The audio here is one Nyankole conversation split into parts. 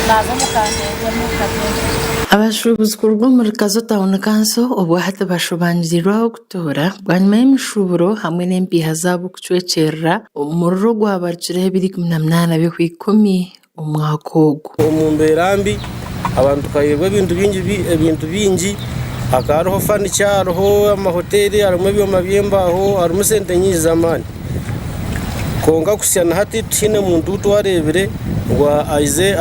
Naaza omu Kanzenze omu katente. Abashuubuzi kuruga omuri Kazo Town Council obwahati bashobangiriirwe ah'okutuura bwanyima y'emishuuburo hamwe n'empiiha zaabo kucwekyerera omu muriro ogwabarukireho ebiro 18 by'Okwikumi omwaka ogu. Omu mbeera mbi abantu tukaheebwa ebintu bingi ebintu bingi hakaba hariho fanica hariho amahoteeri harimu ebyoma by'embaaho harimu sente nyingi z'amaani kwonka kuhitsya na hati tihaine muntu ou twareebire ngu aije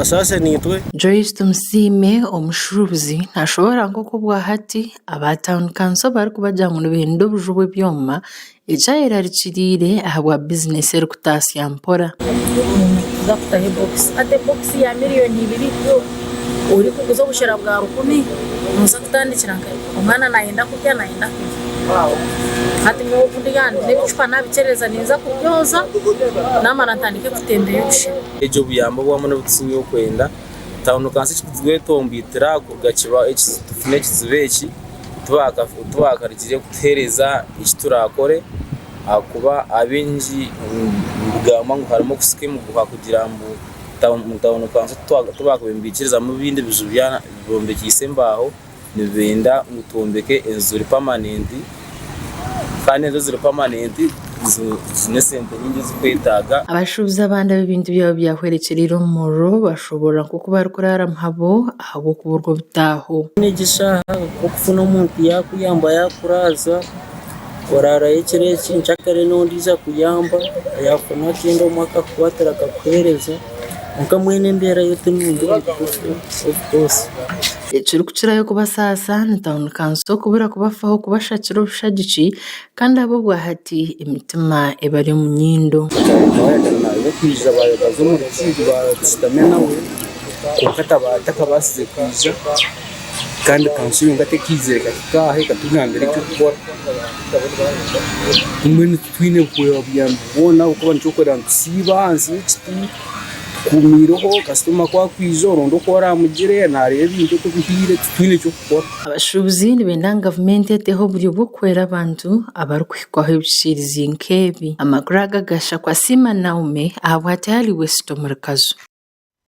ashaashe naitwe. Joyce Tumusiime omushuubuzi nashoboorora nk'oku obwahati aba tauni kanso barikubagira ngu nibenda obuju bw'ebyoma Ekyayerarikiriire ahabwa bizinesi erikutaasya mpora. Nituza kutaho ebokisi. Hati ebokisi ya miriyoni ibiri orikuguza obushera bwa rukumi nooza kutandikira nkahi? Omwana naayenda kurya naayenda kurya. Hati nyowe obu ndi aha n'ebicupa naabikyereza ninza kubyoza naamara ntandike kutembeya obushera. Egyo obuyambi obwamwe n'obutusinga okwenda. Tawuni kanso ekikutwetomboitira kuruga tufune ekizibu eki. Tibakarugire kutuheereza eki turaakore ahakuba abaingi nibigambwa ngu harimu okusika emiguha kugira ngu tawuni kanso tibaakubaire nibaikirizamu ebindi biju byombekyeise embaaho nibenda ngu twombeke enju ziri pamanenti kandi enju eziri pamanenti ziine esente nyingi ezirikwetaaga. Abashuubuzi abandi abu ebintu byabo byahwerekyereire omu muriro bashoboorora nk'oku barikuraara muhabo ahabw'okuburwa obutaaho. Egi eshaaha okufuna omuntu yaakuyamba yaakuraaza, oraarayo ekiro eki nkyakare n'ondiijo akuyamba, yaakufuna akenda omwe akakukwatira akakuheereza kwonka mbwenu embeera yo ti nungi omu bugufu of course. Ekirikukirayo kubasaasa ni tauni kanso kubura kubafaho kubashakira obushagiki kandi abo obwahati emitima ebari omu nyindo. Kwija baza omu rukiiko bashutame nawe kwonka takabaasize kwija kandi kanso yonka tekaizire ekahika aha ekatugambira eky'okukora. Mbwenu titwine buyambi bwona ahabw'okuba nikyo orikureeba nitusiiba ahansi y'ekiti tukuumiireho kasitoma ku arikwija oronde oku oraamugire naareeba ebintu oku bihiire titwine ky'okukora. Abashuubuzi nibenda ngu gavumenti eteho oburyo bw'okuhwera abantu abarikuhikwaho ebihikiirizi nk'ebi. Amakuru aga gashakwa Siima Naume ahabwa Tihari West omuri Kazo.